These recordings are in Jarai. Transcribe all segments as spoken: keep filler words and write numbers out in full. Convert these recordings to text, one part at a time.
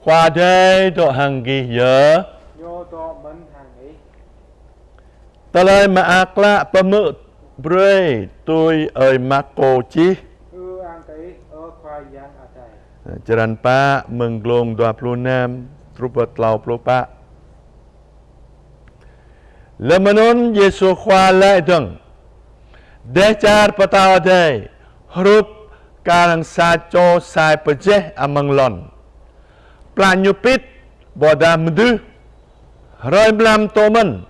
Khua Adai dŏ hăng gih yơh. Ñu dŏ mơ̆n hăng ih. Tơlơi mơak klă pơhmư̆ brơi tui ơi Markô čih. Ư-ang kơ Ih, ơ Khua Yang Adai. Črăn pă, mơ̆ng glông dua pluh năm truh pơ klâo pluh pă. Lơm anŭn Yêsu Khua laĭ dơ̆ng: Dêh čar Pơtao Adai hrup kar hăng sa čô sai pơjeh amăng lŏn, plah ñu pĭt ƀôdah mơdưh. Hrơi mlam tŏ mơ̆n,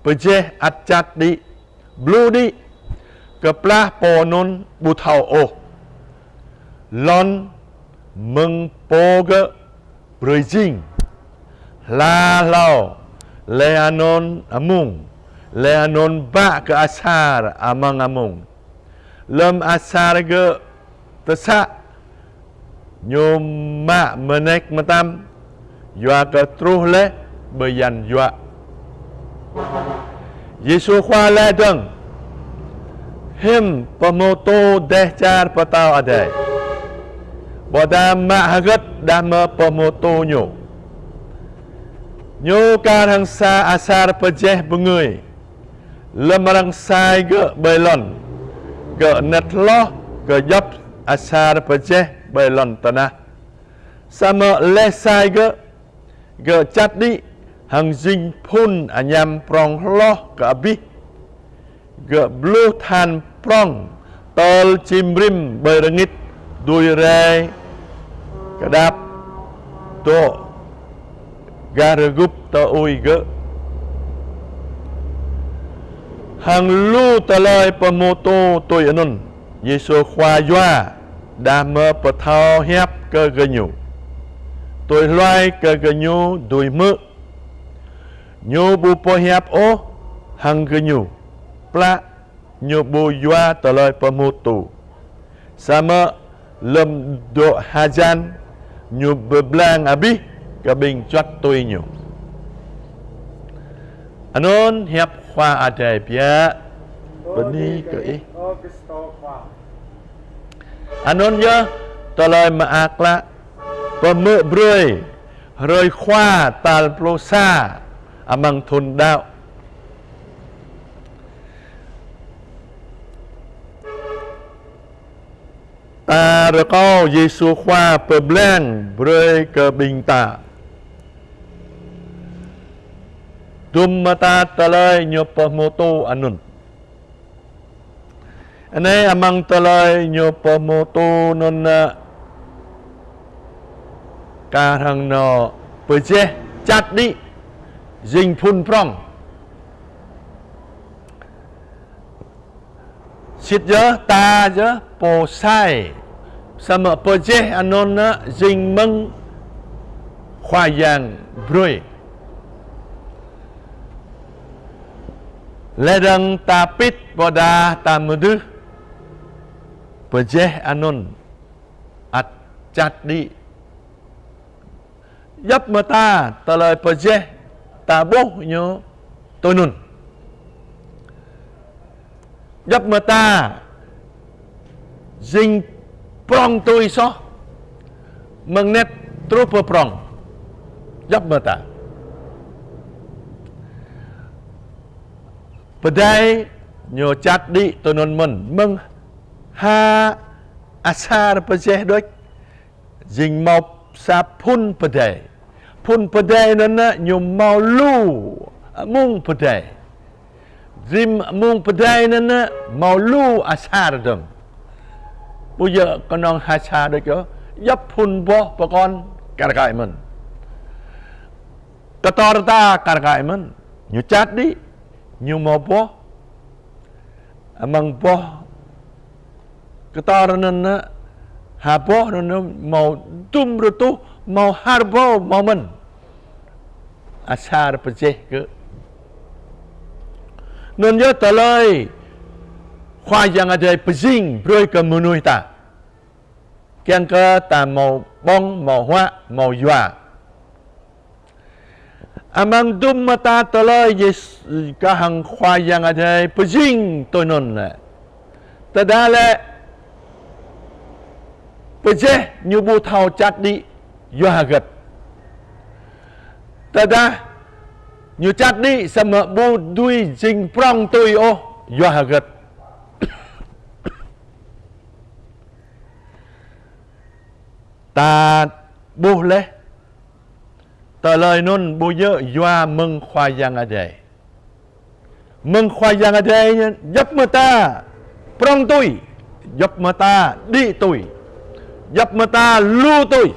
pơjeh ăt čăt đĭ, blu đĭ, kơplah pô anŭn ƀu thâo ôh. Lŏn mơ̆ng pô gơ̆ brơi jing, hla hlâo, laih anŭn amung, laih anŭn bă kơ asar amăng amung. Lơm asar gơ̆ tơsă, ñu mă mơneč mơtam, yua kơ truh laih bơyan yuă. Yêsu Khua laĭ dơ̆ng: Hiư̆m pơhmutu dêh čar Pơtao Adai? Ƀôdah mă hơgĕt đah mơ̆ pơhmutu ñu? Ñu kar hăng sa asar pơjeh bơngơi. Lơm arăng sai gơ̆ ƀơi lŏn, gơ̆ anet hloh kơ djŏp asar pơjeh ƀơi lŏn tơnah. Samơ̆ laih sai gơ̆, gơ̆ čăt đĭ hăng jing phŭn añăm prŏng hloh kơ abih. Gơ̆ bluh than prŏng tơl čim rĭm ƀơi rơngit, dưi rai kơdap dŏ gah rơgŭp tơ-ui gơ̆. Hăng lu tơlơi pơhmutu tui anŭn, Yêsu Khua yua đah mơ̆ pơthâo hiăp kơ gơñu, tui hluai kơ gơñu dưi hmư̆. Ñu ƀu pơhiăp ôh hăng gơñu, plah ñu ƀu yua tơlơi pơhmutu. Samơ̆ lơm dŏ hơjăn, ñu pơblang abih kơ ƀing čuăt tui ñu. Anŭn hiăp Khua Adai biă. Bơni kơ Ih. Anŭn yơh tơlơi mơak klă pơhmư̆ brơi hrơi Khua tal pluh sa amăng thŭn đăo. Ta rơkâo Yêsu Khua pơblang brơi kơ ƀing ta dŭm mơta tơlơi ñu pơhmutu anŭn. Anai amăng tơlơi ñu pơhmutu anŭn, ơ, kar hăng nô pơjeh čăt đĭ jing phŭn prŏng. Sĭt yơh, ta yơh pô sai, samơ̆ pơjeh anŭn, ơ, jing mơ̆ng Khua Yang brơi. Laih dơ̆ng ta pĭt ƀôdah ta mơdưh, pơjeh anŭn ăt čăt đĭ. Djŏp mơta tơlơi pơjeh ta ƀuh ñu tui anŭn. Djŏp mơta jing prŏng tui soh, mơ̆ng anet truh pơ prŏng. Djŏp mơta. Pơdai ñu čăt đĭ tui anŭn mơ̆n, mơ̆ng ha asar pơjeh đôč, jing hmâo sa phŭn pơdai. Phŭn pơdai anŭn, ơ, ñu hmâo lu amung pơdai. Rĭm amung pơdai anŭn, ơ, hmâo lu asar dơ̆ng. Ƀu djơ̆ kơnơ̆ng ha asar đôč yơh, djŏp phŭn boh pơkŏn kar kaĭ mơ̆n. Kơtor ta kar kaĭ mơ̆n. Ñu čăt đĭ, ñu hmâo boh. Amăng boh kơtor anŭn, ơ, ha boh anŭn, ơ, hmâo dŭm rơtuh, hmâo har ƀâo hmâo mơ̆n asar pơjeh gơ̆. Anŭn yơh tơlơi Khua Yang Adai pơjing brơi kơ mơnuih ta. Kiăng kơ ta hmâo ƀơ̆ng, hmâo huă, hmâo yua. Amăng dŭm mơta tơlơi Yêsu kah hăng Khua Yang Adai pơjing tui anŭn lĕ. Tơdah lĕ pơjeh ñu ƀu thâo čăt đĭ yua hơgĕt. Tơdah ñu čăt đĭ samơ̆ ƀu dưi jing prong tui ôh, yua hơgĕt? Ta ƀuh laih, tơlơi anŭn ƀu djơ̆ yua mơ̆ng Khua Yang Adai. Mơ̆ng Khua Yang Adai djŏp mơta prong tui, djŏp mơta đĭ tui, djŏp mơta lu tui.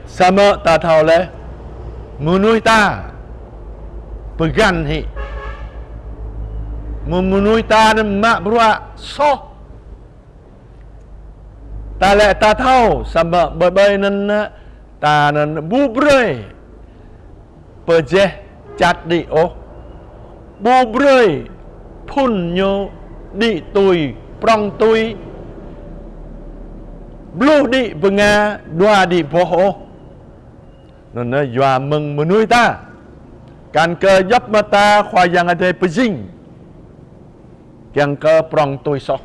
Samơ̆ ta thâo laih, mơnuih ta pơgăn hĭ. Mơnuih ta anŭn mă bruă soh. Ta lĕ ta thâo, samơ̆ ƀơi ƀơi anŭn, ta anŭn ƀu brơi pơjeh čăt đĭ ôh. Ƀu brơi phŭn ñu đĭ tui, prong tui, bluh đĭ bơnga, dua đĭ boh ôh. Anŭn yơh yua mơ̆ng mơnuih ta. Kăn kơ djŏp mơta Khua Yang Adai pơjing kiăng kơ prong tui soh.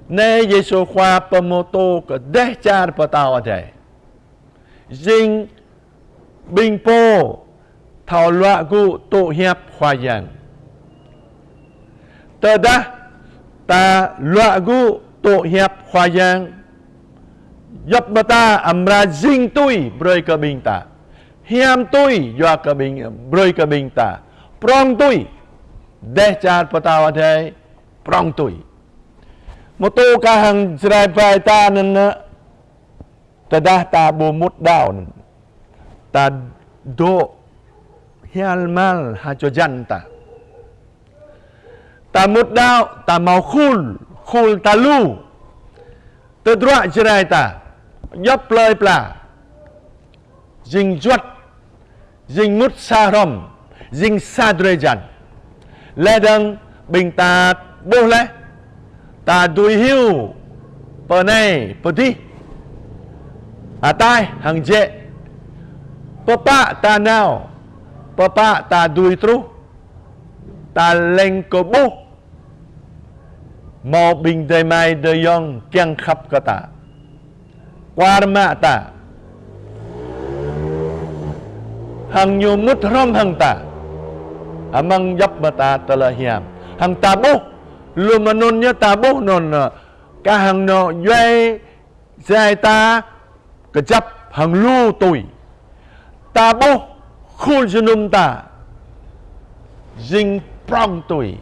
Anai Yêsu Khua pơhmutu kơ dêh čar pơtao adai. Jing ƀing pô thâo luă gŭ tŭ hiăp Khua Yang. Tơdah ta luă gŭ tŭ hiăp Khua Yang, djŏp mơta amra jing tui brơi kơ ƀing ta. Hiam tui yua kơ ƀing, brơi kơ ƀing ta. Prong tui. Dêh čar pơtao adai prong tui. Mơ̆ tŭ kah hăng Jrai ƀai ta anŭn, tơdah ta ƀu mŭt đaŏ anŭn, ta dŏ hial mal ha čô jăn ta. Ta mŭt đaŏ, ta hmâo khul, khul ta lu. Tơdruă Jrai ta, djŏp plơi pla, jing juăt, jing mŭt sa hrŏm, jing sa drơi jăn. Laih dơ̆ng ƀing ta ƀuh laih, ta dưi hyu pơ anai pơ adih, ataih hăng jĕ, pơpă ta nao, pơpă ta dưi truh, ta lêng kơ ƀuh hmâo ƀing adơi amai adơi ayŏng kiăng khăp kơ ta, kuar mă ta, hăng ñu mŭt hrŏm hăng ta amăng djŏp mơta tơlơi hiam. Hăng ta ƀuh, lơ̆m anŭn yơh ta ƀuh anŭn, kah hăng anŏ djuai Jrai ta kơjăp hăng lu tui. Ta ƀuh khul jơnum ta jing prong tui.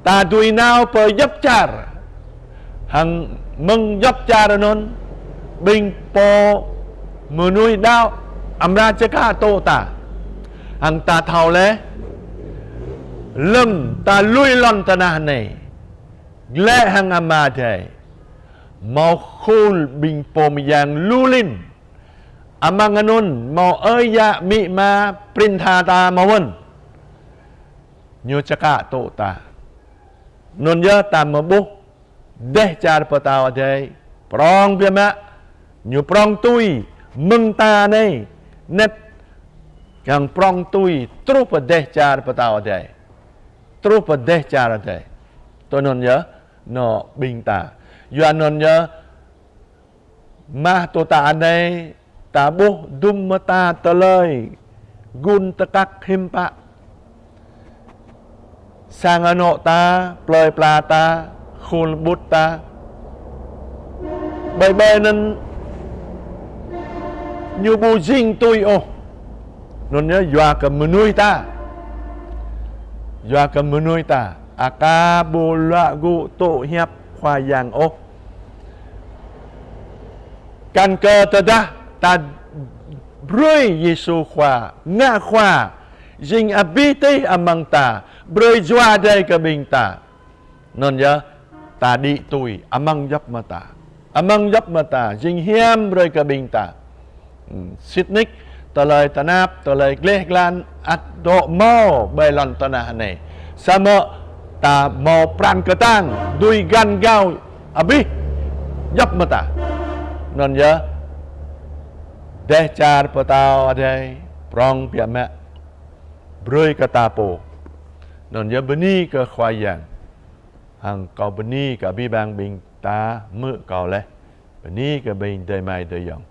Ta dưi nao pơ djŏp čar, hăng mơ̆ng djŏp čar anŭn ƀing pô mơnuih đaŏ amra čơkă tŭ ta. Hăng ta thâo laih, lơ̆m ta lui lŏn tơnah anai, glaĭ hăng Ama Adai, hmâo khul ƀing pô mơyang lu lin. Amăng anŭn hmâo ơi yă amĭ ama prin tha ta hmâo wơ̆n. Ñu čơkă tŭ ta. Anŭn yơh ta mơ̆ ƀuh dêh čar pơtao adai prong biă mă. Ñu prong tui mơ̆ng ta anai, anet kiăng prong tui truh pơ dêh čar pơtao adai. Truh pơ dêh čar adai. Tui anŭn yơh, anŏ ƀing ta. Yua anŭn yơh, mah tŭ ta anai, ta ƀuh dŭm mơta tơlơi gun tơkăk hiư̆m pă. Sang anŏ ta, plơi pla ta, khul ƀut ta, ƀơi ƀơi anŭn ñu ƀu jing tui ôh. Anŭn yơh yua kơ mơnuih ta. Yua kơ mơnuih ta aka ƀu luă gŭ tŭ hiăp Khua Yang ôh. Kăn kơ tơdah ta brơi Yêsu Khua, ngă Khua jing abih tih amăng ta, brơi Jua Adai kơ ƀing ta. Anŭn yơh, ta đĭ tui amăng djŏp mơta. Amăng djŏp mơta, jing hiam brơi kơ ƀing ta. Hmm, sĭt nik, tơlơi tơnap, tơlơi gleh glan, ăt dŏ hmâo ƀơi lŏn tơnah anai. Samơ̆ ta hmâo pran kơtang, dưi găn gao abih djŏp mơta. Anŭn yơh, dêh čar pơtao adai prong biă mă, brơi kơ ta pô. Anŭn yơh bơni kơ Khua Yang. Hăng kâo bơni kơ abih bang ƀing ta hmư̆ kâo laih. Bơni kơ ƀing adơi amai adơi ayŏng.